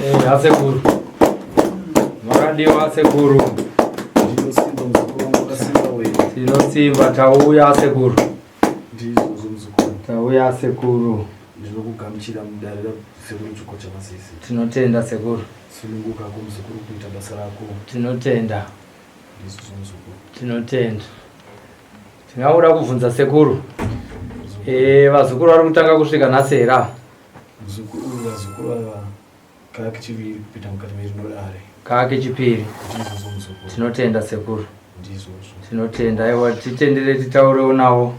Eh, asekuru makadiwa asekuru. Ndinosimba muzukuru wangu, wakasimba wee. Tinosimba, tauya asekuru. Ndizvozvo muzukuru. Tauya asekuru. Ndinokugamuchira mudare rasekuru Chigocha Masisi. Tinotenda sekuru. Sununguka ko muzukuru kuita basa rako. Tinotenda. Ndizvozvo muzukuru. Tinotenda. Tingakuda kubvunza sekuru. Eh, vazukuru vari kutanga kusvika nhasi here ava? Muzukuru, vazukuru ava kakechipiri kupinda mukati merino dare. Kakechipiri. Ndizvozvo muzukuru. Tinotenda sekuru. Ndizvozvo. Tinotenda. Aiwa, titendere titaurewo navo.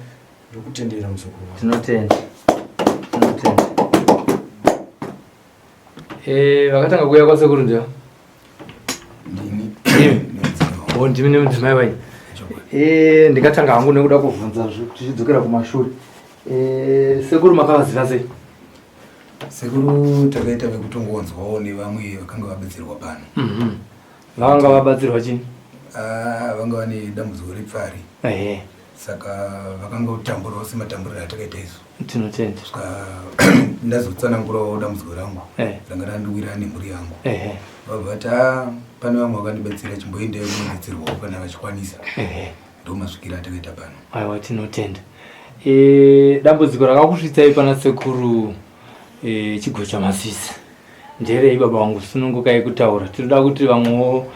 Ndokutendera muzukuru. Tinotenda. Tinotenda. Eh, vakatanga kuuya kwasekuru ndiyo? Ndini. Oh, ndimi nemudzimai wenyu. Eh, ndingatanga hangu nekuda kuvhunza tichidzokera kumashure. Eh, sekuru makavaziva sei? Sekuru takaita vekutongonzwawo nevamwe vakanga vabatsirwa pano. Vakanga vabatsirwa chii? Ah, vanga vane dambudziko repfari. Ehe. Saka vakanga kutamburawo sematamburiro atakaita isu. Tinotenda. Saka ndazotsanangurawo dambudziko rangu ranga randiwira nemhuri yangu. Ehe. Vabva vati "Ah, pane vamwe vakandibatsira, chimboendai kunobetserwawo kana vachikwanisa." Ehe. Ndomasvikiro atakaita pano. Aiwa, tinotenda. E, dambudziko rakakusvitsai pana sekuru e, Chigocha Masisi nderei baba vangu? Sunungukai kutaura. Tinoda kuti vamwewo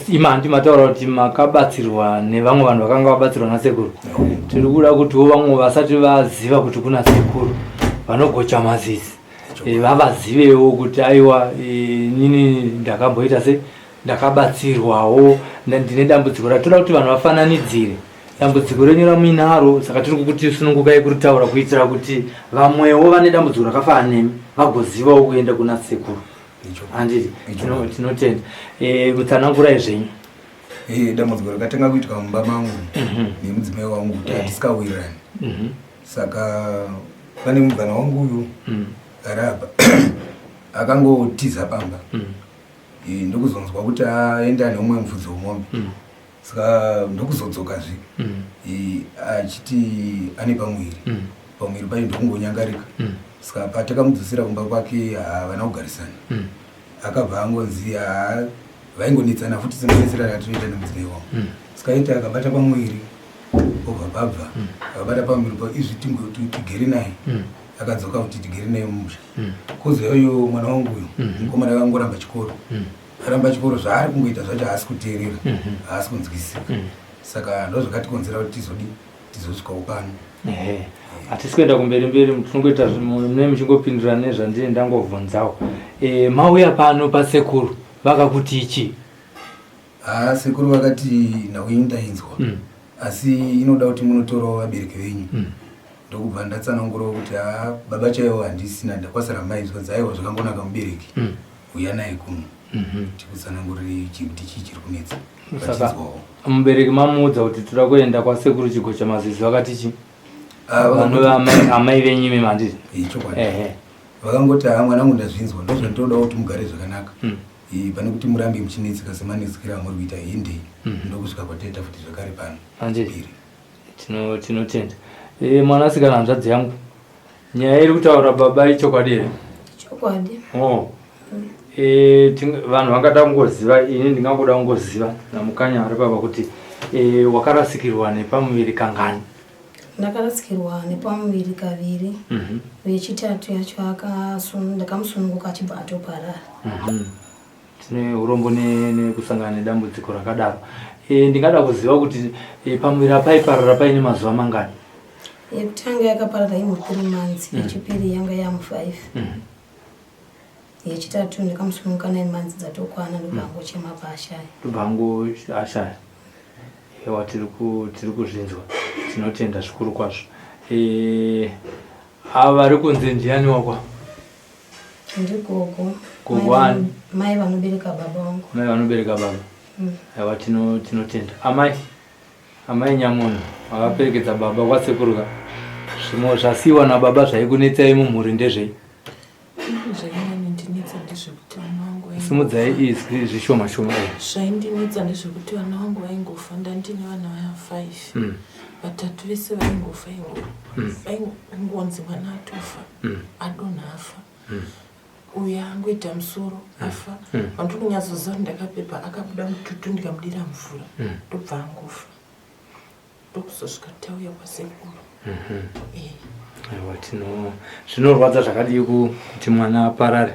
ima handi mataura kuti makabatsirwa nevamwe vanhu vakanga vabatsirwa nasekuru. Tiri kuda kutiwo vamwe vasati vaziva kuti kuna sekuru vanogocha masisi e, vavazivewo kuti aiwa, inini ndakamboita se ndakabatsirwawo, ndine dambudziko ratoda kuti vanhu vafananidzire dambudziko renyu ramuinaro. Saka tiri kukuti sunungukai kuritaura kuitira kuti vamwewo vane dambudziko rakafanana nemi vagozivawo kuenda kuna sekuru, handiti? Tinotenda. Mutsanangurai zvenyu. Dambudziko rakatanga kuitika mumba mangu nemudzimai wangu kuti hatisikawirirani. Saka pane mubvana wangu uyu ari apa akangotiza pamba. Ndokuzonzwa kuti aenda neumwe mufudzi wemombe. Saka ndokuzodzokazve achiti ane pamuviri. Pamuviri pacho ndokungonyangarika. Saka patakamudzosera kumba kwake havana kugarisana. Akabva angonzi haa, vaingonetsana futi semanetserano atinoita nemudzimai wangu. Saka iti akabata pamuviri obva pabva akabata pamuviri pa izvi tigere naye. Akadzoka kuti tigere naye mumusha. Kozouya uyo mwana wangu uyu mukomana akangoramba chikoro. Aramba chikoro, zvaari kungoita zvacho haasi kuteerera, haasi kunzwisisa. Saka ndo zvakatikonzera kuti tizodi tizosvikawo pano. Ehe, hatisi kuenda kumberi mberi, tinongoita mune muchingopindura nezvandine ndangovhunzawo. E, mauya pano pasekuru vakakuti ichi? Haa, sekuru vakati nhau yenyu ndainzwa, asi inoda kuti munotorawo vabereki venyu. Ndokubva ndatsanangurawo kuti haa, baba chaivo handisina, ndakwasara mai. Zvikanzi aiwa, zvakangonaka, mubereki uya naye kuno tikutsanangurire kuti chii chiri kunetsa. Saka Vachinzwawo. mubereki mamuudza kuti toda kuenda kwasekuru Chigocha Mazizi, vakati chi? Ah, Vanova amai venyu imi, handiti? Chokwadi. Ehe. Vakangoti haa, mwanangu, ndazvinzwa, ndozvandinodawo kuti mugare zvakanaka. Pane kuti murambe muchinetseka semanetsekero amuri kuita, hindei. Ndokusvika kwataita futi zvakare pano. Handiti? Chipiri. Tinotenda. E, mwanasikana hanzvadzi yangu, nyaya iri kutaura baba ichokwadi here? Chokwadi. Oh. E, vanhu vangada kungoziva, ini ndingangoda kungoziva namukanya ari baba kuti e, wakarasikirwa nepamuviri kangani? Ndakarasikirwa nepamuviri kaviri. Wechitatu yacho ndakamusununguka achibva atoparara. Tine urombo nekusangana nedambudziko rakadaro. E, ndingada kuziva kuti e, pamuviri apaiparara paine mazuva mangani? Yekutanga yakaparara imu 3 months, yechipiri yanga yamu 5, yechitatu ndakamusununguka 9 months dzatokwana, ndobva angochema paashaya. Ndobva angu ashaya. Ewa, tiri kuzvinzwa, tinotenda zvikuru kwazvo. E, ava vari kunze ndiani wakwa? Ndigogo. Gogo ani? Mai vanobereka baba vangu. Mai vanobereka baba. Aiwa, tinotenda. Amai nyamunhu vakaperekedza baba kwasekuruka, zvimwe zvasiyiwa nababa zvaikunetsai mumhuri ndezvei? Zvainyanindinetsa ndezvekuti vana vangu Simudzai izwi zvishoma shoma. Zvaindinetsa ndezvekuti vana vangu vaingofa. Ndandine vana vaya 5. Vatatu vese vaingofa, vaingonzi mwana atofa, adonha afa. Uyu angoita musoro afa. Wandiri kunyatsoziva kuti ndakapepa akabuda mututu ndikamudira mvura ndobva angofa. Ndokuzosvika tauya kwasekuru. Eh. Aiwa tino zvinorwadza zvakadii kuti mwana aparare.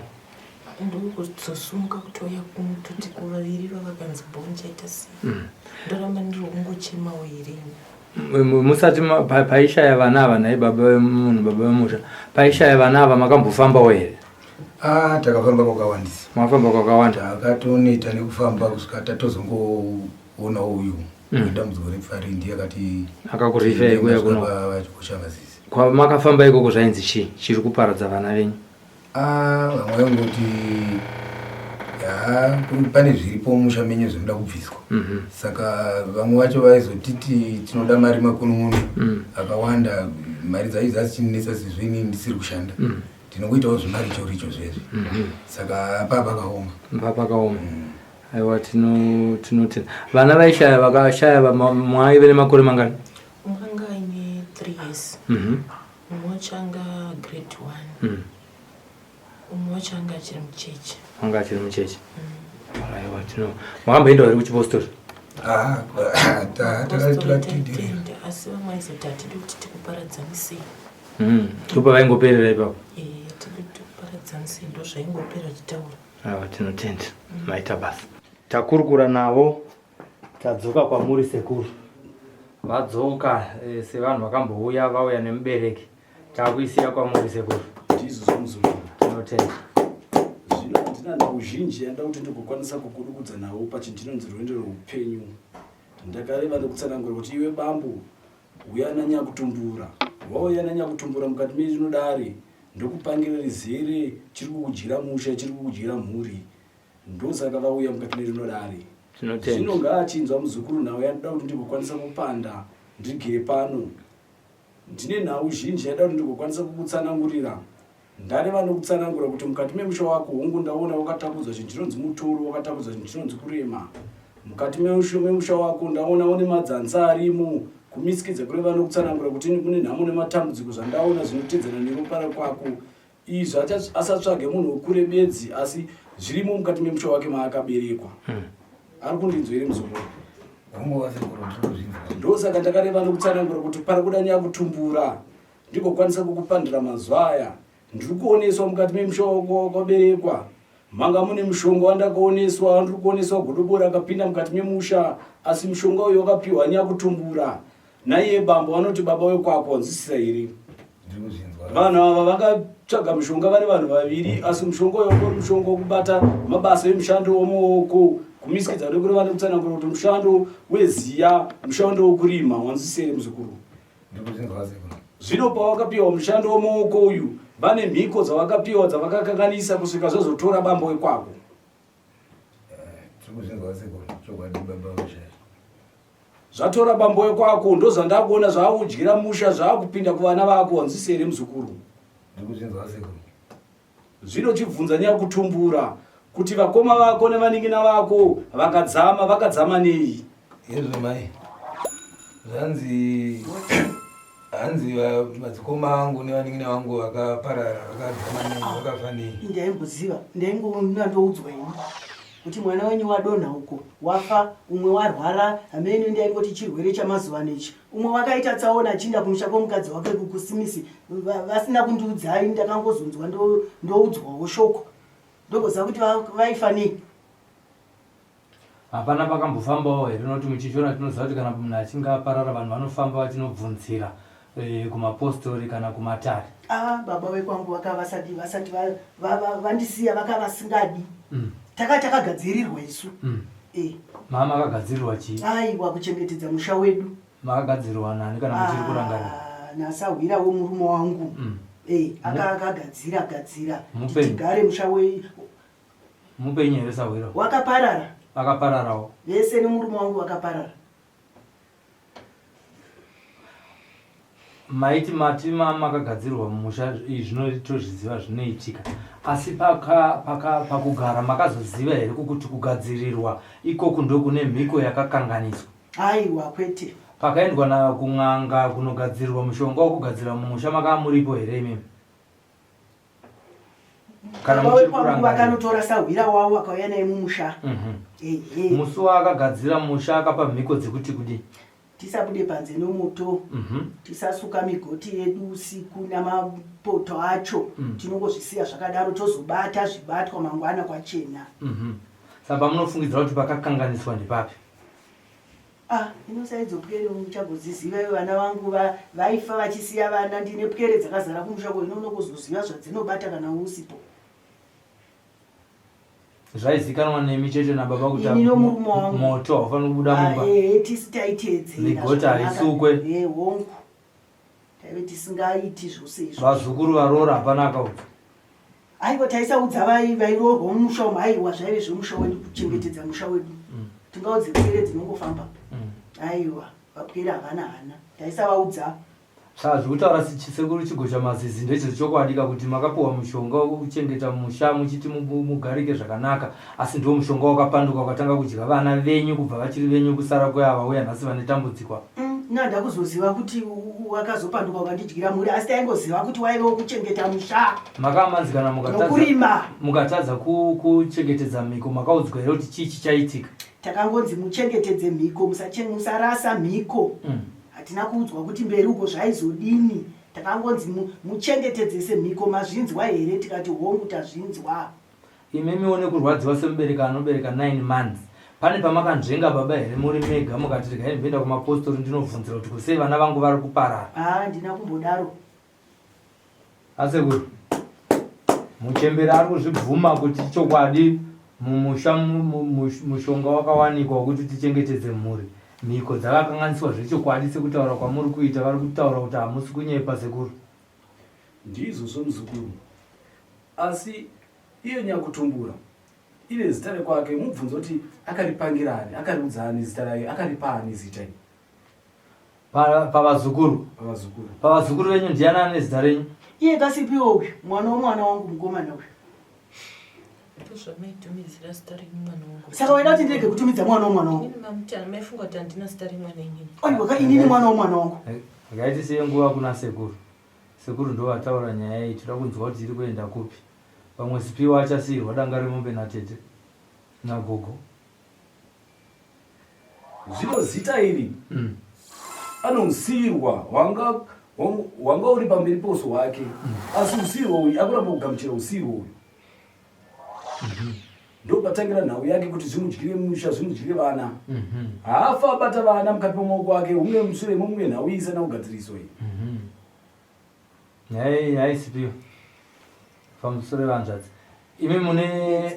Ndokuzosumuka kutouya kuno toti kuvaviri vavakanzi bhonchaita sei. Ndoramba ndiri kungochemawo here ini. Musati paishaya vana ava nhai baba vemunhu baba vemusha paishaya vana ava makambofambawo here? Ah, takafamba kwakawandisa. Makafamba kwakawanda. Takatoneta nekufamba kusvika tatozongooona uyu wedambudziko repfari ndiye akati Akakurifai kuya kuno. Vachikosha mazizi. Kwamakafamba ikoko zvainzi chii chiri kuparadza vana venyu? Ah, vamwe vaingoti ya pane zviripo mumusha menyu zvinoda kubviswa. Saka vamwe vacho vaizotiti tinoda mari makunun'unu akawanda, mari dzacho dzadzichinetsa sezvo inini ndisiri kushanda. Ndinongoitawo zvemaricho richo zvezvi. Saka apa pakaoma. Apa pakaoma. Aiwa tinotenda. Vana vaishaya vakashaya mwaive nemakore mangani? Umwe anga aine 3 years. Umwe wacho anga grade 1. Umwe wacho anga achiri mucheche. Anga achiri mucheche. Aiwa tino. Makamboendawo here kuchipostori? Ah, Postori takatidirira. taitenda asi vamwe vaizoti hatidi kuti tikuparadzanisei. Ndopa vaingoperera ipapo. Eh, hatidi kuti tikuparadzanisei ndozvaingopera achitaura. Aiwa tinotenda. Maita basa. Takurukura navo tadzoka kwamuri sekuru. Vadzoka sevanhu vakambouya vauya nemubereki. Takuisiya kwamuri sekuru. Ndizvo zvamuzukuru. Tinotenda. Zvino handina nhau zhinji yandida kuti ndigokwanisa kukudukudza nawo pachinhu chinonzi rwendo rweupenyu. Ndakareva nekutsanangura kuti iwe bambo uya nanyakutumbura. Wauya nanyakutumbura mukati merino dare ndokupangira rizere chiri kukudyira musha chiri kukudyira mhuri. Ndosaka vauya mukati merino dare. Tinotenda. Zvino ngaachinzwa muzukuru nhau yandida kuti ndigokwanisa kupanda ndigere pano. Ndine nhau zhinji yandida kuti ndigokwanisa kukutsanangurira. Ndareva nokutsanangura kuti mukati memusha wako hongu ndaona wakatakudzwa chinhu chinonzi mutoro, wakatakudzwa chinhu chinonzi kurema. Mukati memusha wako ndaona une madzanza arimo. Kumisikidza kureva nokutsanangura kuti kune nhamo nematambudziko zvandaona zvinotedzana neropa rakwako. Izvi asatsvage munhu wekure bedzi asi zvirimo mukati memusha wake maakaberekwa. Ari kundinzwa here muzukuru? Hongu vasekuru ndinozvinzwa. Ndosaka ndakareva nokutsanangura kuti pari kuda nyakutumbura ndigokwanisa kukupandira mazuva aya. Ndiri kuoneswa mukati memusha wako wakaberekwa. Manga mune mushonga wandakaoneswa, ndiri kuoneswa godobori akapinda mukati memusha, asi mushonga uyu wakapiwa nyakutumbura. Naiye bambo vanoti baba wekwako wanzwisisa here? Ndiri kuzvinzwa. Vanhu ava vakatsvaga mushonga vari vanhu vaviri, asi mushonga uyu wanga uri mushonga wokubata mabasa emushando womuoko, kumisikidza nekureva nekutsanangura kuti mushando weziya, mushando wokurima, wanzwisisa here muzukuru? Ndiri kuzvinzwa sekuru. Zvino pawakapiwa mushando womuoko uyu, vane mhiko dzavakapiwa dzavakakanganisa kusvika zvazotora bambo wekwako. Tiri kuzvinzwa sekuru. Chokwadi baba vashaya. Zvatora bambo wekwako ndozvandakuona zvaakudyira musha zvaakupinda kuvana vako, wanzwisisa here muzukuru? Ndiri kuzvinzwa sekuru. Zvino chibvunza nyakutumbura kuti vakoma vako nevanin'ina vako vakadzama vakadzama nei? Hezvo mai. Zvanzi hanzi madzikoma angu nevanin'ina vangu vakaparara vakadzama nei vakafa nei? Ndaimboziva, ndaingoona ndoudzwa ini kuti mwana wenyu wadonha uko wafa, umwe warwara, hameno ndaingoti chirwere chamazuva ano ichi. Umwe wakaita tsaona achiinda kumusha kwomukadzi wake kukusimisi, vasina kundiudzai, ndakangozonzwa ndoudzwawo shoko ndogoziva kuti vaifa nei. Hapana pakambofambawo here nokuti muchiShona tinoziva kuti kana munhu achinge aparara vanhu vanofamba vachinobvunzira kumapostori kana kumatare. Ah, baba vekwangu vaka vasati vasati vandisiya vaka vasingadi. Taka takagadzirirwa isu. Mama akagadzirirwa chii? Aiwa kuchengetedza musha wedu. Makagadzirirwa nani kana muchiri kurangarira? Ah, nasahwira wemurume wangu. Akagadzira gadzira kuti tigare musha we Mupenyu here sahwira? Wakaparara. Vakapararawo. Vese nemurume wangu vakaparara. Maiti mati makagadzirwa mumusha izvi zvinotozviziva zvinoitika asi pakugara makazoziva here kuti kugadzirirwa ikoku ndokune mhiko yakakanganiswa? Aiwa kwete. Pakaendwa na kun'anga kunogadzirirwa mushonga wokugadzira mumusha makava muripo here imimi? Kana Baba muchiri wekwangu kurangarira. vakanotora sahwira wavo vakauya naye mumusha. Mhm. Ehe. Musi waakagadzira musha akapa mhiko dzekuti kudii? Tisabude panze nomoto. Mhm. Tisasuka migoti yedu usiku namapoto acho. Tinongozvisiya zvakadaro tozobata zvibatwa mangwana kwachena. Mhm. Saka pamunofungidzira kuti pakakanganiswa ndepapi? Ah, ino saidzo pwere muchagodziziva iwe vana vangu va, vaifa vachisiya vana ndine pwere dzakazara kumusha ko ino unokuzoziva zvadzinobata kana usipo. Zvaizikanwa nemi chete nababa kuti Ini nomurume wangu. moto haufaniri kubuda Ah, mumba. eh, tisi taiteedzera. Migoti zvakanaka. haisukwe. Eh, hongu. Taive tisingaiti zvose izvo. Vazukuru varoora hapana akaudza. Aiwa taisaudza vai vairoorwa mumusha umu aiwa zvaive zvemusha wedu kuchengetedza musha wedu. Tingaudze pwere dzinongofamba. Aiwa vapwere havana hana. Taisavaudza. Saka zvekutaura sekuru Chigochamazizi ndezvechokwadi ka kuti makapiwa mushonga wekuchengeta musha muchiti mugarike zvakanaka asi ndiwo mushonga wakapanduka ukatanga kudya vana venyu kubva vachiri venyu kusara kweava uya nhasi vane tambudziko apa. Ini ndakuzoziva kuti wakazopanduka ukandidyira mhuri asi taingoziva kuti waive wekuchengeta musha. Makamanzikana mukatadza Nokurima. mukatadza kuchengetedza mhiko makaudzwa here kuti chii chichaitika? Takangonzi muchengetedze mhiko musarasa mhiko. Hatina kuudzwa kuti mberi uko zvaizodini. Takangonzi muchengetedzese mhiko mazvinzwa here tikati hongu tazvinzwa. Imimiwo nekurwadziwa semubereki anobereka 9 months pane pamakanzvenga baba here muri mega mukati regai ndimboenda kumapostori ndinobvunzira kuti ko sei vana vangu vari kuparara. Haa handina kumbodaro. Asekuru muchembere ari kuzvibvuma kuti ichokwadi mumusha mushonga wakawanikwa wekuti tichengetedze mhuri. Mhiko dzakakanganiswa zvechokwadi sekutaura kwamuri kuita vari kutaura kuti hamusi kunyepa sekuru. Ndizvozvo muzukuru. Asi iye nyakutumbura ine zita rekwake mubvunze kuti akaripangira ani, akariudza ani zita rake, akaripa ani zita iri. Pavazukuru. Pavazukuru. Pavazukuru venyu ndiani ane zita renyu? Iye kasipiwo uyu, mwana womwana wangu mukomana uyu. Ndozvamaitumidzira zita renyu mwana wangu. Saka waida kuti ndirege kutumidza mwana womwana wangu? Inini mamuti maifunga kuti handina zita remwana inini. Aiwa ka inini mwana womwana wangu. Regai tisiye nguva kuna sekuru. Sekuru ndovataura nyaya iyi toda kunzwa kuti iri kuenda kupi. Pamwe Sipiwe achasiirwa danga remombe natete nagogo. Zvino zita iri mm. anousirwa wanga wanga uri pamberi pouso hwake mm. asi usirwa uyu akuramba kugamuchira usirwa uyu mm -hmm. ndopatangira nhau yake kuti zvimudyire musha zvimudyire vana mm -hmm. haafa abata vana mukati pemaoko ake hunge mushure momunge nhau iyi isana kugadziriswa iyi mm -hmm. Nyaya iyi haisipiyo pamusoro yevanzvadzi. Imi mune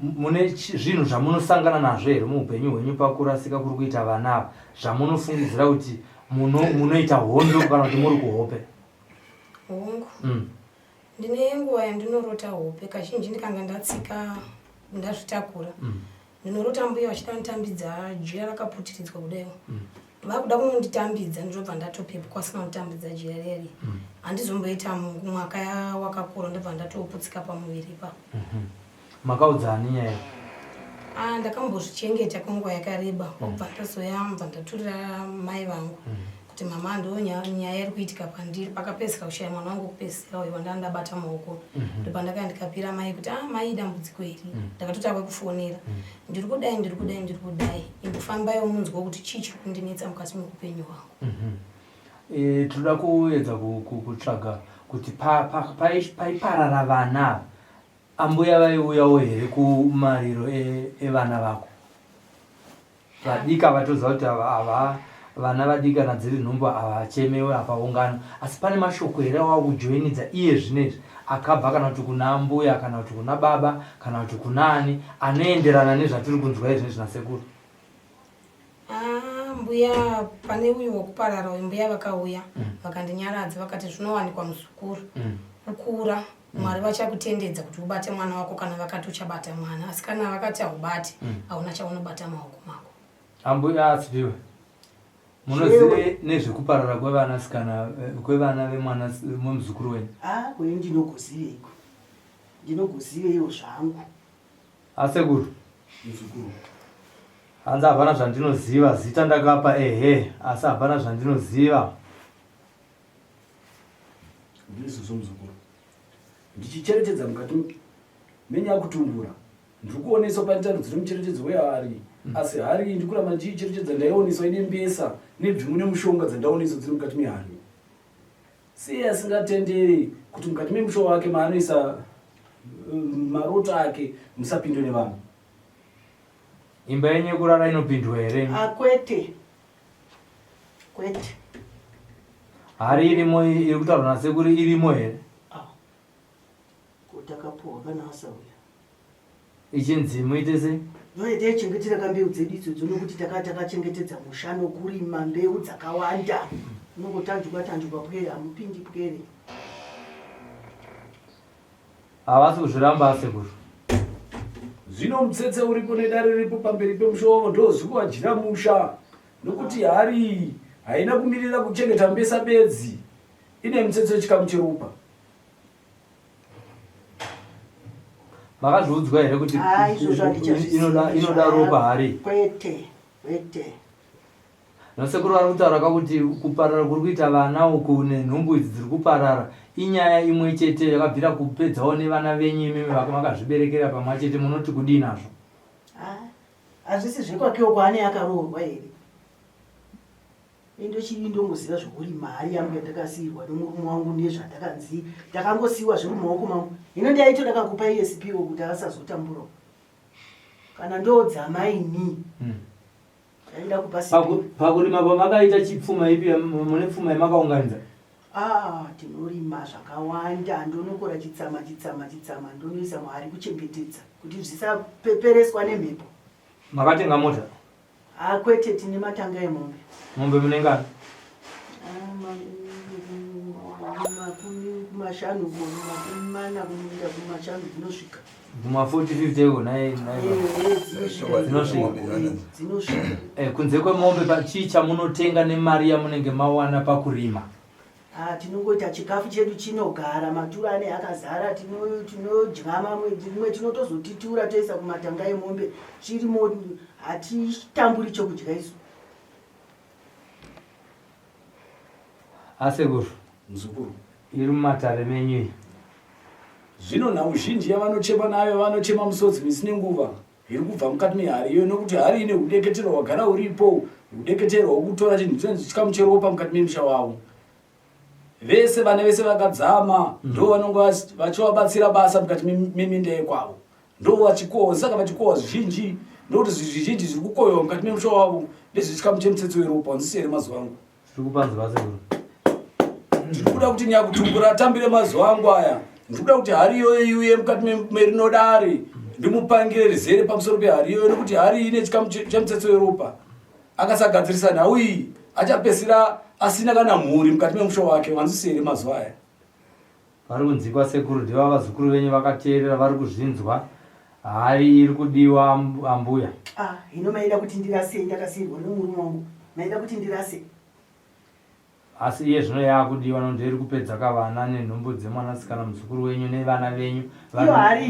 mune zvinhu zvamunosangana nazvo here muupenyu hwenyu pakurasika kuri kuita vana ava zvamunofungidzira kuti munoita hondo kana kuti muri kuhope? Hongu. Ndine nguva yandinorota hope kazhinji ndikanga ndatsika ndazvitakura. Ndinorota mbuya vachida kunditambidza jira rakaputiridzwa kudai. Vakuda kunonditambidza ndinobva ndatopepukwa asina kunditambidza jira riya riya. Handizomboita mwaka wakakura ndobva ndatoputsika pamuviri ipapo. Makaudza ani nyaya iyi? Ah, ndakambozvichengeta kwenguva yakareba kwakubva ndazoyambva ndaturira mai vangu kuti mama ndo nyaya iri kuitika pandiri pakapedzisira kushaya mwana wangu wekupedzisira uyu wandanga ndabata maoko ndopandakaya ndikapira mai kuti ah mai idambudziko iri ndakatotanga kufonera ndiri kudai ndiri kudai ndiri kudai imbofambai munzwa kuti chii chiri kundinetsa mukati meupenyu hwangu E, tinoda kuedza kutsvaga kuti paiparara vana ava ambuya vaiuyawo here kumariro evana vako vadika vatoziva kuti ava vana vadiki kana dziri nhumbu havachemewe hapaungano asi pane mashoko here awakujoinidza iye zvinezvi akabva kana kuti kuna mbuya kana kuti kuna baba kana kuti kunaani anoenderana nezvatiri kunzwa izvezvi nasekuru Ah, mbuya pane uyu wekuparara uyu mbuya vakauya vakandinyaradza vakati zvinowanikwa muzukuru kukura Mwari vachakutendedza kuti ubate mwana wako kana vakati uchabata mwana asi kana vakati haubati hauna chaunobata maoko mako. Ambuya Asipiwe, munozive nezvekuparara kwevanasikana kwevana vemwana wemuzukuru wenyu? Ah, kweni ndinogoziveiko? Ndinogoziveiwo zvangu. Asekuru. Muzukuru. Hanzi hapana zvandinoziva, zita ndakapa ehe, asi hapana zvandinoziva. Ndizvozvo muzukuru. Ndichicherechedza mukati Menyakutumbura ndiri kuoneswa pane tanho dziri mucherechedzo wehari mm. asi hari iyi ndiri kuramba ndichiicherechedza ndaioneswa ine mbesa nebvimu nemushonga dzandaoneswa dziri mukati mehari sei asingatenderi kuti mukati memusha wake maanoisa mm, maroto ake musapindwe nevanhu imba yenyu yekurara inopindwa here akwete kwete hari irimo iri kutaurwa nasekuru irimo here ah. Ko takapuhwa kana asauya. Ichinzi muite sei? Noye taichengetera ka mbeu dzedu idzodzo nokuti taka takachengetedza musha nokurima mbeu dzakawanda. Unongotanjuka tanjuka pwere hamupindi pwere. Havasi kuzviramba asekuru. Zvino mutsetse uripo nedare riripo pamberi pemusha wavo ndozvikuvadyira musha nokuti hari iyi haina kumirira kuchengeta mbesa bedzi ine mutsetse wechikamu cheropa. Makazviudzwa here kuti Ah, izvozvo handichazvizivi. inoda inoda ropa hari? Kwete, kwete. Nasekuru vari kutaura ka kuti kuparara kuri kuita vana uku nenhumbu idzi dziri kuparara inyaya imwe chete yakabvira kupedzawo nevana venyu imimi makazviberekera pamwe chete munoti kudii nazvo? Ah, hazvisi zvekwakewo kwaane akaroorwa here? Indochii ndongoziva zvokurima hari yangu yandakasiirwa nomurume wangu nezvandakanzi ndakangosiiwa zviri mumaoko mangu hino ndaitoda kakupa iye sipiwo kuti asazotamburawo kana ndodzama ini hmm. ndaida kupa sipiwo pakurima pamakaita chipfuma ipi mune pfuma yamakaunganidza Ah, tinorima zvakawanda ndonokora chitsama chitsama chitsama ndonoisa muhari kuchengetedza kuti zvisapepereswa nemhepo makatenga mota Ah, kwete tine matanga emombe. Mombe mune ngani? Ah, 50 40 kuenda kumashanu dzinosvika. Kuma 40 50 iko naye naye. Eh, eh, Dzinosvika. Dzinosvika. Eh, kunze kwemombe pa chii chamunotenga nemari yamunenge mawana pakurima? Ah, tinongoita chikafu chedu chinogara matura ane akazara tinodya mamwe rimwe tinotozotitura toisa kumatanga emombe chirimo hatitamburi chokudya isu asekuru muzukuru iri mumatare menyu iyi zvino nhau zhinji yavanochema nayo vanochema musodzi misi nenguva iri kubva mukati mehari iyoyo nokuti hari ine hudeketero hwagara huripo hudeketero hwokutora chinhu chinonzi chikamu cheropa mukati memusha wavo vese vana vese vakadzama mm. ndo vanonge vachivabatsira basa mukati meminda yekwavo ndo vachikohwa saka vachikohwa zvizhinji ndokuti zvizhinji zviri kukohwewa mukati memusha wavo ndezvechikamu chemutsetse weropa wanzisi here mazuva angu Tiri kupanzwa sekuru. Ndiri kuda kuti nyakutumbura atambire mazuva angu aya. Ndiri kuda kuti hari iyoyo iuye mukati merino dare ndimupangire rizere pamusoro pehari iyoyo nekuti hari ine chikamu chemutsetse weropa. Akasagadzirisa nhau iyi achapesira asina kana mhuri mukati memusha wake. Wanzwisi here mazuva aya? Vari kunzikwa sekuru ndiva vazukuru venyu vakateerera vari kuzvinzwa hari iri kudiwa ambuya. Ah, hino maida kuti ndirase ndakasiirwa nomurume wangu maida kuti ndirase asi iye zvino yaakudiwa nondo iri kupedza kavana nenhumbu dzemwanasikana muzukuru wenyu nevana venyu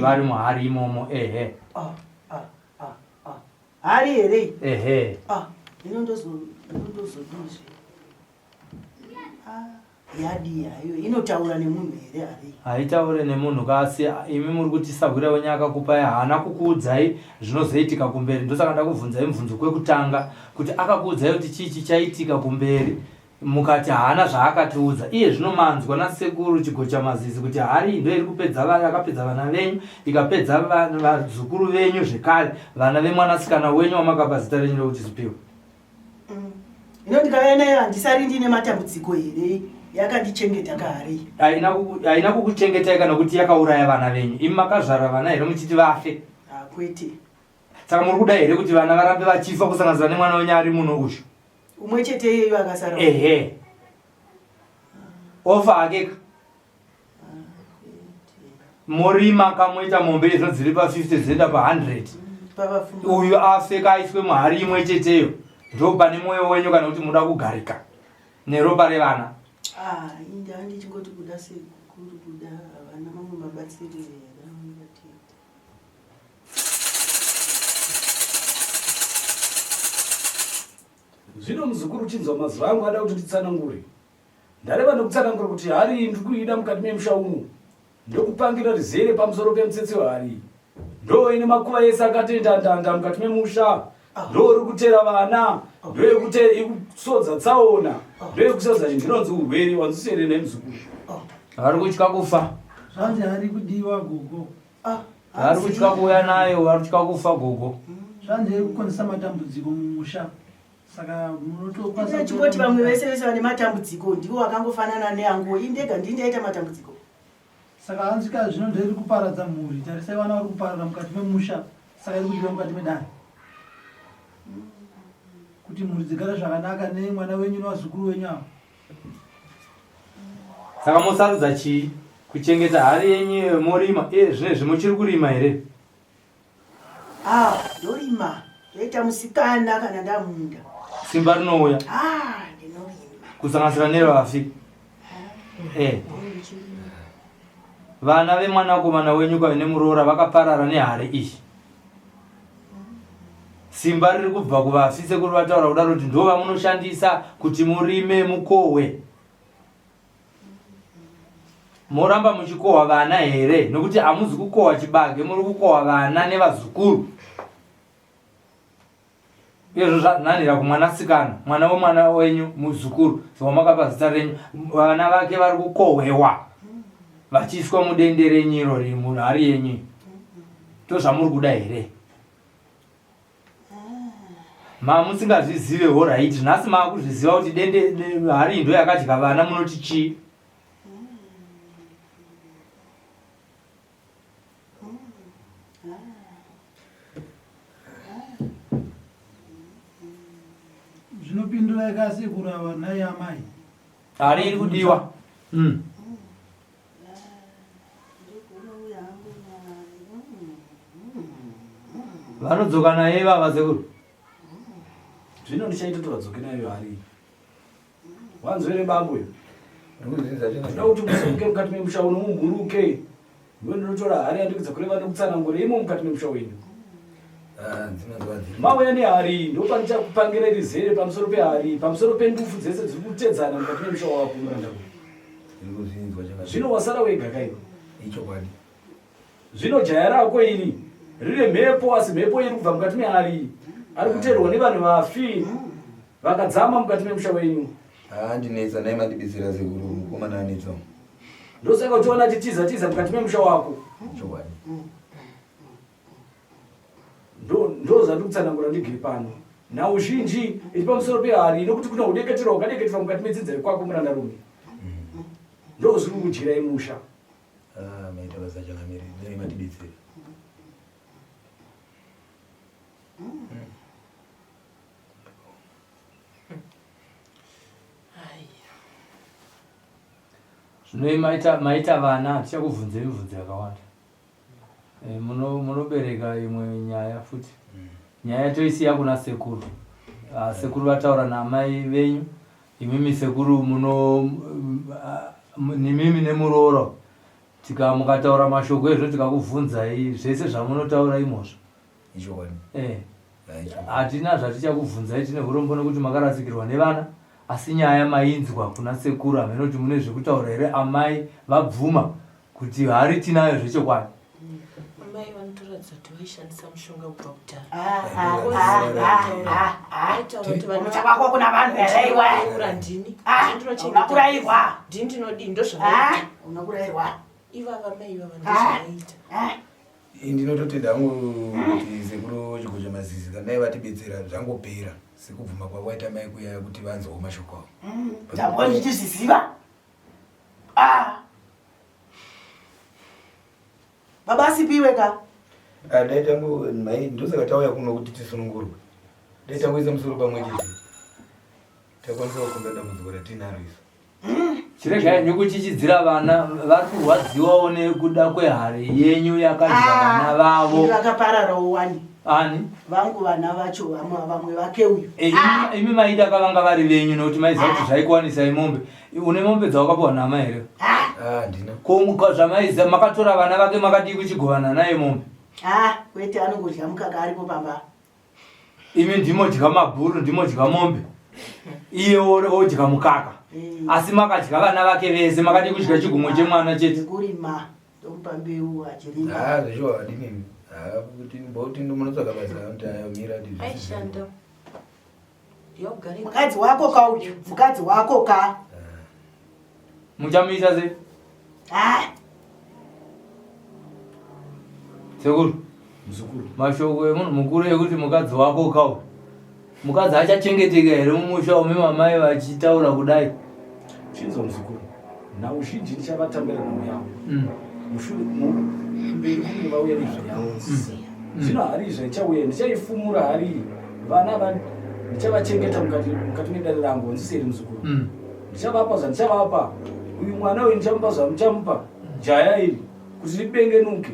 vari muhari imomo ehe ah, ah, ah, ah. hari here ehe ah, hino ndozodii Ah, yadii hayo inotaura nemunhu here hari haitaure nemunhu kasi imi muri kuti sahwira wenyu akakupai haana kukuudzai zvinozoitika kumberi ndosaka ndakubvunzai mubvunzo kwekutanga kuti akakuudzai kuti chii chichaitika kumberi mukati haana zvaakatiudza iye zvino manzwa nasekuru chigochamazizi kuti hari ndo iri kupedza yakapedza vana venyu ikapedza vazukuru venyu zvekare vana vemwanasikana wenyu wamakapa zita renyu rokuti zipiwe Mm. Ino ndikauya nayo handisari ndine matambudziko here yakandichengeta kare. Haina kukuchengetai kana kuti yakauraya vana venyu. Imi makazvara vana here muchiti vafe? Ah, kwete. Saka muri kuda here kuti vana varambe vachifa kusanganisira nemwana wenyu ari muno uyu? Umwe chete iyeyu akasara. Ehe. Ofa hakeka. Morima kamoita mombe izvo dziri pa 50 dzoenda pa 100. Uyu afe kaiswe muhari imwe cheteyo. Ndo pane moyo wenyu kana kuti muda kugarika neropa revana. Ah, inda ndichingoti kuda sekuru kuda havana mamwe mabatsiro here aungatiita. Zvino muzukuru chinzwa mazuva angu ada kuti nditsanangure. Ndareva nokutsanangura kuti hari iyi ndiri kuida mukati memusha uno ndokupangira rizere pamusoro pemutsetse wehari iyi. Ndo ine makuva ese akatoita ndanda mukati memusha. Ndo uri kutera vana, ndo yekusodza tsaona, ndo yekusodza chinhu chinonzi urwere wanzwisere nemuzukuru. Vari kutya kufa. Zvanzi ari kudiwa gogo. Vari kutya kuuya nayo, vari kutya kufa gogo. Zvanzi iri kukonzesa matambudziko mumusha. Saka munotokwanisa Chingoti vamwe vese vese vane matambudziko ndivo vakangofanana neangu. Ini ndega ndini ndaita matambudziko. Saka hanzi ka zvino ndoiri kuparadza mhuri. Tarisai vana vari kuparara mukati memusha saka iri kudyiwa mukati medare. Kuti mhuri dzigare zvakanaka nemwana wenyu nevazukuru wenyu ava. Saka mosarudza chii? Kuchengeta hari yenyu iyoyo morima? Iye zvinezvi muchiri kurima here? Ah, ndorima. Ndoita musikana kana ndamunda. Simba rinouya. Ah, ndinorima. Kusanganisira nevafi. Ah, eh. Vana vemwanakomana wenyu kwave nemuroora vakaparara nehari iyi. Simba riri kubva kuvafi sekuru vataura kudaro kuti ndo vamunoshandisa kuti murime mukohwe. Moramba muchikohwa vana here nokuti hamuzi kukohwa chibage muri kukohwa vana nevazukuru. Izvo zvanhanhira kumwanasikana mwana wemwana wenyu muzukuru wamakapa zita renyu vana vake vari kukohwewa vachiiswa mudende renyu iro riri muhari yenyu ndozvamuri kuda here? Mamusingazvizive horaiti nhasi maakuzviziva kuti dende hari ndo yakadya vana munoti chii? Zvinopindura ikasekuru ava nhai amai. Hari iri kudiwa. Vanodzoka naye ivava sekuru. Zvino ndichaita kuti vadzoke nayo hari. Wanzwere bambo iyo. Ndinoda kuti musimuke mukati memusha uno mumhuruke. Ndiwe ndinotora hari yandikudza kureva nekutsanangura imo mukati memusha wenyu. Ah, Mauya nehari ndopanichakupangira rizere pamusoro pehari pamusoro pendufu dzese dziri kutedzana mukati memusha wako muranda Zvino wasara wega kaiwe. Ichokwadi. Zvino jaya rako iri rine mhepo asi mhepo iri kubva mukati mehari ari kuterwa nevanhu vafi vakadzama mukati memusha wenyu. Haa ndinetsa dai mandibetsera sekuru mukomana anetsa. Ndosaka uchiona achitiza tiza mukati memusha wako. Chokwadi. Ndo zvandiri kutsanangura ndigere pano. Nhau zhinji iri pamusoro pehari nokuti kuna hudeketerwa hwakadeketerwa mukati medzinza rekwako murandarume. Ndo zviri kudyirai musha. Ah, maita basa changamire, dai matibetsera. Zvino maita maita vana hatichakubvunzei mibvunzo yakawanda. Eh, munobereka imwe nyaya futi. Nyaya toisiya kuna sekuru. Ah, sekuru vataura naamai venyu. Imimi sekuru muno ah, nimimi nemuroora tika mukataura mashoko ezvo tikakubvunzai zvese zvamunotaura imhosva. Ichokwadi. Eh. Hatina zvatichakubvunzai tine urombo nekuti makarasikirwa nevana asi nyaya mainzwa kuna sekuru hameno kuti mune zvekutaura here amai vabvuma kuti hari tinayo zvechokwadi. Amai vanotoratidza kuti vaishandisa mushonga kubva kudhara. Uchavakwa kuna vanhu here iwe? Ndini. Hauna kurairwa. Ndini ndinodii ndozvavaita. Hauna kurairwa. Ivava mai ivava ndozvavaita. Ndinototenda hangu kuti sekuru Chigocha Mazizi kana dai vatibetsera zvangopera sekubvuma kwavaita mai kuya kuti vanzwawo mashoko avo. Ndambwa ndichizviziva. Ah. Baba asipiwe ka? Ah, dai tangu mai ndosaka tauya kuno kuti tisunungurwe. Dai tangoisa musoro pamwe chete. Takwanisa kukunda dambudziko ratinaro isu. Chiregai henyu kuchichidzira vana vari kurwadziwawo nekuda kwehari yenyu yakadya ah, vana vavo. Vakapararawo wani. Ani? Vangu vana vacho vamwe vamwe vake uyu. E, ah. Imi maida kavanga vari venyu nokuti maiziva kuti ah. zvaikuwanisai mombe. Une mombe dzawakapiwa nama here? Ah, ndina. Ko zvamaiziva makatora vana vake makadii kuchigovana naye mombe? Ah, kwete anongodya mukaka aripo pamba. Imi ndimodya mabhuru ndimodya mombe iye odya mukaka eh. asi makadya vana vake vese makadii kudya chigumwe chemwana chete kurima ndomupa mbeu achirima ah, zveshuwa adini. Kuti mboti ndomunotsvaka basa kuti ayomira Aishanda. Mukadzi wako ka uyu, mukadzi wako ka. Muchamuita sei? Ah. Sekuru. Muzukuru. Mashoko emunhu mukuru ekuti mukadzi wako ka uyu. Mukadzi achachengeteka here mumusha ume mamai vachitaura kudai? Chinzwa muzukuru. Nhau zhinji ndichavatambira nhau yavo. Mushure mberi kunge vauya nezva yavo. Zvino hari izva ichauya ndichaifumura hari iyi. Vana va ndichavachengeta mukati mukati medare rangu wanzwisisa here muzukuru? Ndichavapa zvandichavapa. Uyu mwana uyu ndichamupa zvamuchamupa. Jaya iri kuti ribengenuke.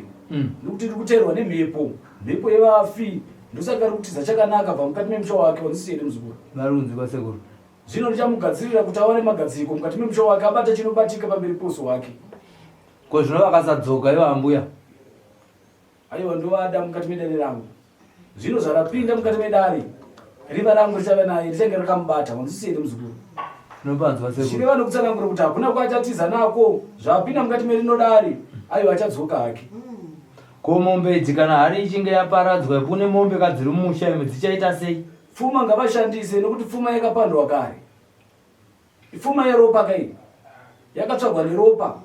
Nekuti riri kuteerwa nemhepo. Mhepo yevafi. Ndosaka riri kutiza chakanaka bva mukati memusha wake wanzwisisa here muzukuru? Vari kunzwikwa sekuru. Zvino ndichamugadzirira kuti awane magadziko mukati memusha wake, abate chinobatika pamberi pouso hwake. Ko zvino vakasadzoka ivo ambuya? Aiwa, ndovada mukati medare rangu. Zvino zvarapinda mukati medare, riva rangu richave naye, richange rakamubata. Wanzwisisa here muzukuru? Tinopanzwa sekuru. Zvichireva nokutsanangura kuti hakuna kwaachatiza nako, zvaapinda mukati merino dare, aiwa achadzoka hake. Ko mombe idzi kana hari ichinge yaparadzwa, kune mombe ka dziri mumusha imi dzichaita sei? Pfuma ngavashandise nokuti pfuma yakapandwa kare. Ipfuma yeropa ka iyi. Yakatsvagwa neropa.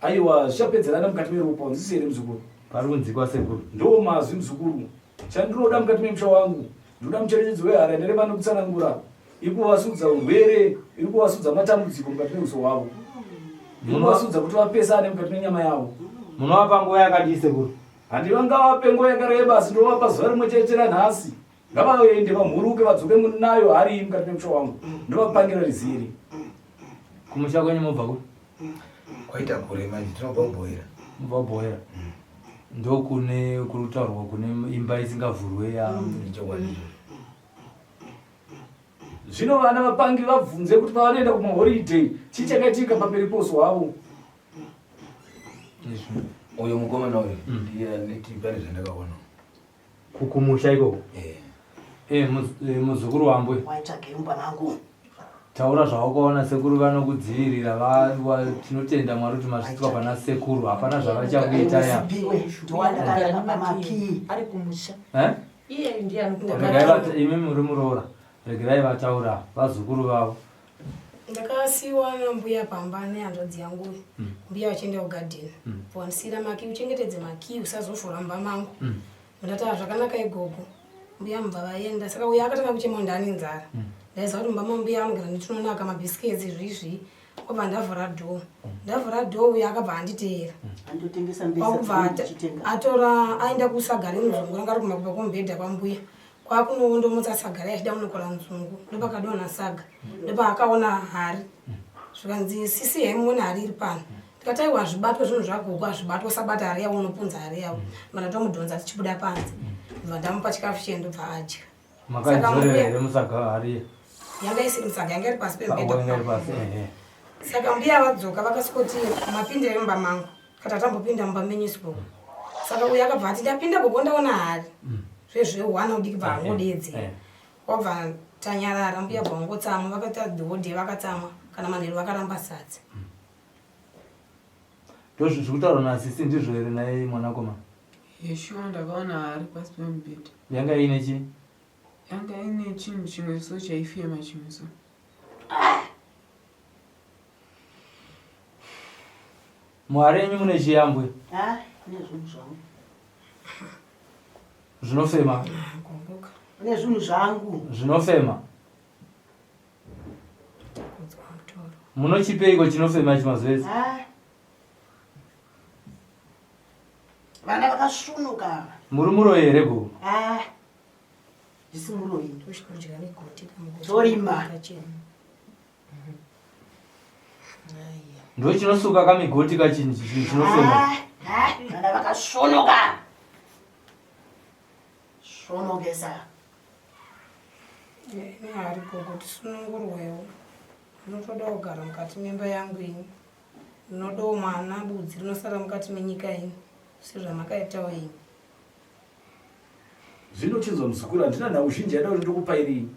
Aiwa zvichapedzerana mukati meropa wanzwisisa here muzukuru? Pari kunzikwa sekuru. Ndoo mazwi muzukuru. Chandinoda mukati memusha wangu ndinoda mucherechedzo wehari ndereva nokutsanangura iri kuvasudza urwere iri kuvasudza matambudziko mukati meuso hwavo. Iri kuvasudza kuti vapesane mukati menyama yavo. Munovapa nguva yakadii sekuru? Handivangavape nguva yakareba asi ndovapa zuva rimwe chete ranhasi. Ngavaende vamhuruke vadzoke munayo hari iyi mukati memusha wangu ndovapangira rizere. Kumusha kwenyu mobva kupi? Kwaita kure manje tinobva kuBhoera. Mobva kuBhoera. Ndokune kuri kutaurwa kune imba isingavhurwe ya Ichokwadi ichocho. Zvino vana vapangi vabvunze kuti pavanoenda kumaholiday chii chakaitika pamberi pouso hwavo. Uyo mukomana uyo ndiye aneti pane zvandakaona. Kukumusha ikoko? Eh. Eh, muzukuru wambuya. Waitsvagei mumba mangu? Taura zvawakaona sekuru vanokudzivirira tinotenda Mwari kuti masvitswa pana sekuru hapana zvavachakuita ya. Sipiwe ndowandakapa makii. Ari kumusha. Eh? Iye ndiye anokuda. Regai vata imi muri muroora. Regerai vataura vazukuru vavo. Ndakasiiwa nambuya pamba nehanzvadzi yangu mbuya vachienda kugadheni wandisiira makii uchengetedze makii usazovhura mumba mangu ndati ah zvakanaka igogo mbuya mubva vaenda saka uyo akatanga kuchema ndane nzara ndaiziva kuti mumba mambuya anogara netunonaka mabhisiketsi izvi obva ndavhura dhoo ndavhura dhoo uyo akabva anditeera Andotengesa mbesa kwakubva ndichitenga. atora aenda kusaga remuzungu ranga riri kumakupa kwomubhedha kwambuya kwakunowondomotsa saga riya achida kunokora nzungu ndopakadonha saga ndopaakaona hari zvikanzi sisi hemuone hari iri pano ndikati aiwa hazvibatwe zvinhu zvagogo hazvibatwe usabata hari yavo unopunza hari yavo ndobva ndatomudhonza tichibuda panze ndobva ndamupa chikafu chiye ndobva adya Makaidzorera here musaga hari? Yanga isiri musaga yanga iri pasi pemubhedha. Yanga iri pasi ehe. Saka mbuya vadzoka vakasvikoti mapindira mumba mangu kati atambopinda mumba menyu isu gogo. Saka uyo akabva ati ndapinda gogo ndaona hari. Zvezvehwana udiki bva angodeedzera. Kwabva tanyarara mbuya bva vangotsamwa vakaita dhodhe vakatsamwa kana manheru vakaramba sadza. Ndozviri kutaurwa nasisi ndizvo here nhai mwanakomana? Yeshuwa ndakaona hari pasi pemubhedha. Yanga iine chii? Yanga iine chinhu chimwe so chaifema chimwe so. Muhari yenyu mune chii ambuya? Ah, mune zvinhu zvangu. Zvinofema. Mune zvinhu zvangu. Zvinofema. Munochipeiko chinofema ichi mazuva ese? Ah. Vana vakasvunuka ava. Muri muroyi here gogo? Ah. Ndisi muroyi. Torima. Ndochinosuka kamigoti kachinhu chinofema. Ah, ah, vana vakasvunuka. Svonokesa. Ini hari gogo tisunungurwewo. Ndinotoda kugara mukati memba yangu ini. Ndinodawo mwana budzi rinosara mukati menyika ino sezvamakaitawo imi. Zvino chinzwa muzukuru, handina nhau zhinji yaida kuti ndikupairei.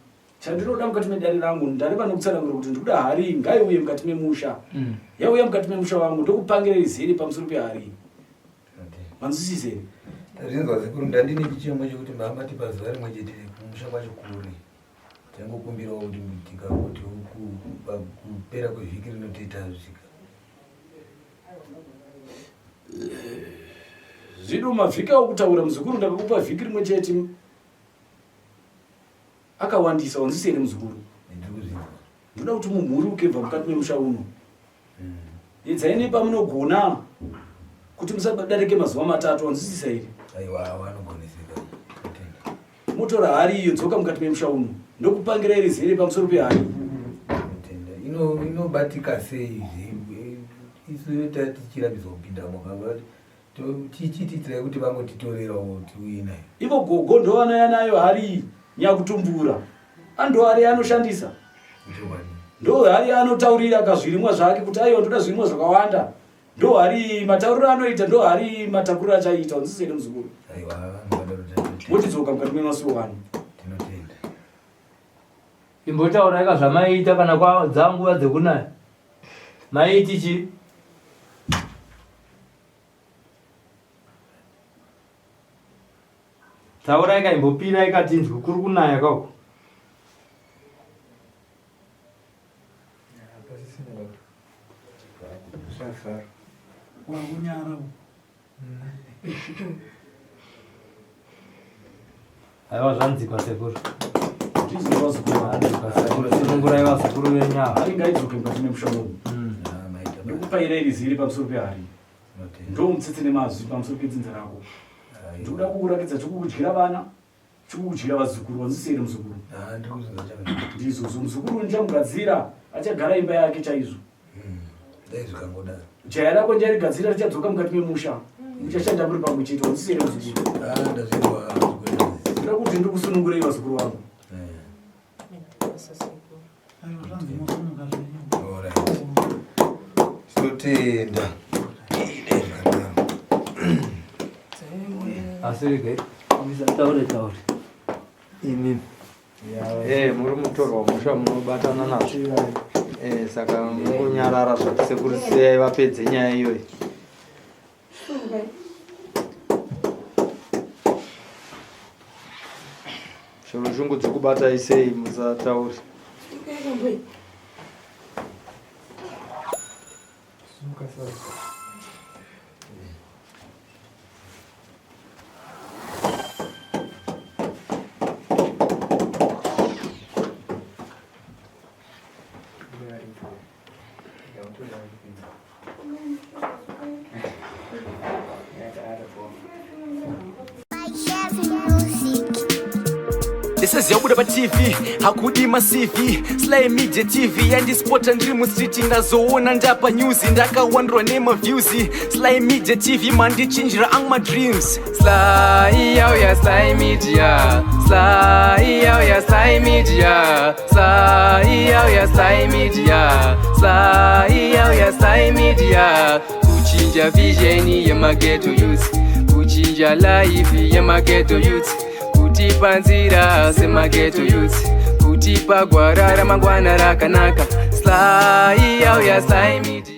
Chandinoda mukati medare rangu ndareva nokutsanangura kuti ndikuda hari ngaiuye mukati memusha. Yauya mukati memusha wangu ndokupangira izere pamusoro pehari. Manzwisisa here? Tazvinzwa sekuru, ndandine chichemo chekuti mama tipa zuva rimwe chete kumusha kwacho kure. Tangokumbirawo kuti tikangoti kupera kwevhiki rino titasvika. Zvino mavhiki aukutaura muzukuru ndakakupa vhiki rimwe chete akawandisa wanzwisa here muzukuru? Ndinoda kuti mumhuri ukebva mukati memusha uno. Edzai nepamunogona kuti musadarike mazuva matatu wanzwisisa here? Aiwa vanogoneseka. Motora hari iyo dzoka mukati memusha uno ndokupangira iri zere pamusoro pehari. Ino inobatika sei isu tichirambidzwa kupinda mukaba tichitiitirai kuti vangotitorerawo tiuye nayo. Ivo gogo ndovanaya nayo hari iyi nyakutumbura ando hari anoshandisa ndo hari anotaurira kazvirimwa zvake kuti aiwa ndoda zvirimwa zvakawanda ndo hari matauriro anoita ndo hari matakuriro achaita unzisere muzukuru motidzoka mukati memasuwo ano Imbotauraika zvamaiita kana dzanguva dzekunaya maiiti chii? Tauraika imbopiraika tinzwe kuri kunaya kauko. Wakunyara. Aiwa zvanzikwa sekuru. Sunungurai vazukuru venyu ava. Hari ngaidzoke mukati memusha umu. Ndikupaira iri ziri pamusoro pehari. Ndomutsetse nemazwi pamusoro pedzinza rako. Ndikuda kukurakidza chokukudyira vana, chokukudyira vazukuru. Wanzwisisa here muzukuru? Ndizvozvo muzukuru ndichamugadzira achagara imba yake chaizvo. Dai zvikangodaro. Jaya rako ndicharigadzira richadzoka mukati memusha. Muchashanda muri pamwe chete. Wanzwisisa here muzukuru? Ah, ndazvinzwa. Ndoda kuti ndikusunungurei vazukuru vangu. Tinotenda. Asi regai taure taure imimi Eh, muri mutorwa musha munobatana nazvo eh, saka mungonyarara zvati sekuru siyai vapedze nyaya iyoyi Shoro shungu dzikubatai sei musatauri. This is yabuda pa TV hakudi ma CV Sly Media TV yandispota ndiri mu street ndazoona ndapa news ndakawandwa nema views Sly Media TV mandichinjira ang ma dreams Sly yauya Sly Media Sly yauya Sly Media Sly yauya Sly Media Sly yauya Sly Media Kuchinja vision yemageto youth Kuchinja life yemageto youth Kutipa nzira semageto youth Kutipa gwara ramangwana rakanaka Sly yauya Sly Media.